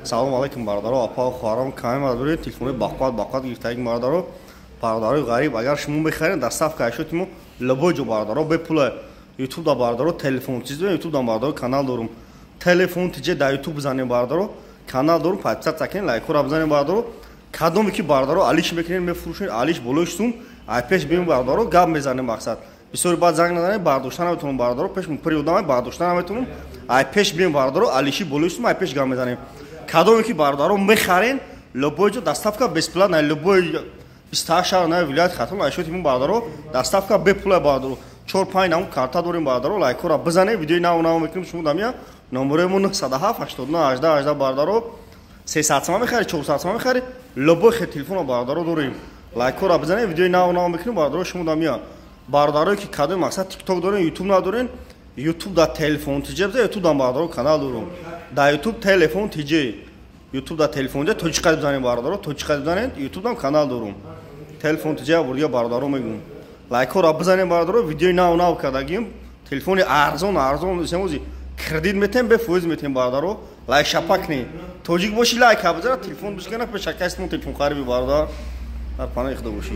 Салом алейкум, бародаро, апа, хоҳарон, каме мардори телефони бақват бақват гирифтаги, бародаро, бародарои ғариб. Агар шумо мехаред, доставка ашоти мо любой ҷо, бародаро, бепула. Ютуб да, бародаро, телефон чиз, ютуб да, бародаро, канал дорум, телефон тиҷе да ютуб бизанем, бародаро, канал дорум, подписаться кунед, лайкҳоро бизанем, бародаро. Кадоме ки, бародаро, алиш мекунед, мефурӯшед, алиш болои сум, ай пеш бим, бародаро, гап мезанем. Мақсад, бисёри баъд занг назанед, бардошта наметавонам, бародаро, пеш пури одам бардошта наметавонам. Ай пеш бим, бародаро, алиши болои сум, ай пеш гап мезанем. Кадоме ки, бародаро, мехарен, любой ҷо доставка бесплатно, любой 28 шаҳр на вилоят Хатлон, айшоти мо, бародаро, доставка бепула, бародаро. Чор панҷ намуд карта дорем, бародаро, лайкҳоро бизанед, видеои нав нав мекунем. Шумо дамия номерои мо 907 89 18 18, бародаро. 300 сама мехари, 400 сама мехари, любой хел телефона, бародаро, дорем. Лайкҳоро бизанед, видеои нав нав мекунем, бародаро. Шумо дамия бародарое ки кадоми мақсад тикток дорем, ютуб надорем, ютуб да телефон тиҷе биза, ютуб дам, бародаро, канал дорум, да ютуб телефон тиҷе, ютуб да телефон тиҷе точка бизанед, бародаро, точка бизанед, ютуб дам канал дорум, телефон тиҷе бурдига, бародаро, мегӯм, лайкҳоро бизанед, бародаро. Видеои нав нав кардагим, телефони арзон арзон семози кредит метем, бефоиз метем, бародаро. Лайк шапак не тоҷик боши, лайка бизара, телефон бишкана, пешакастмон телефон хариби, бародар, дар паноҳи Худо бошӣ.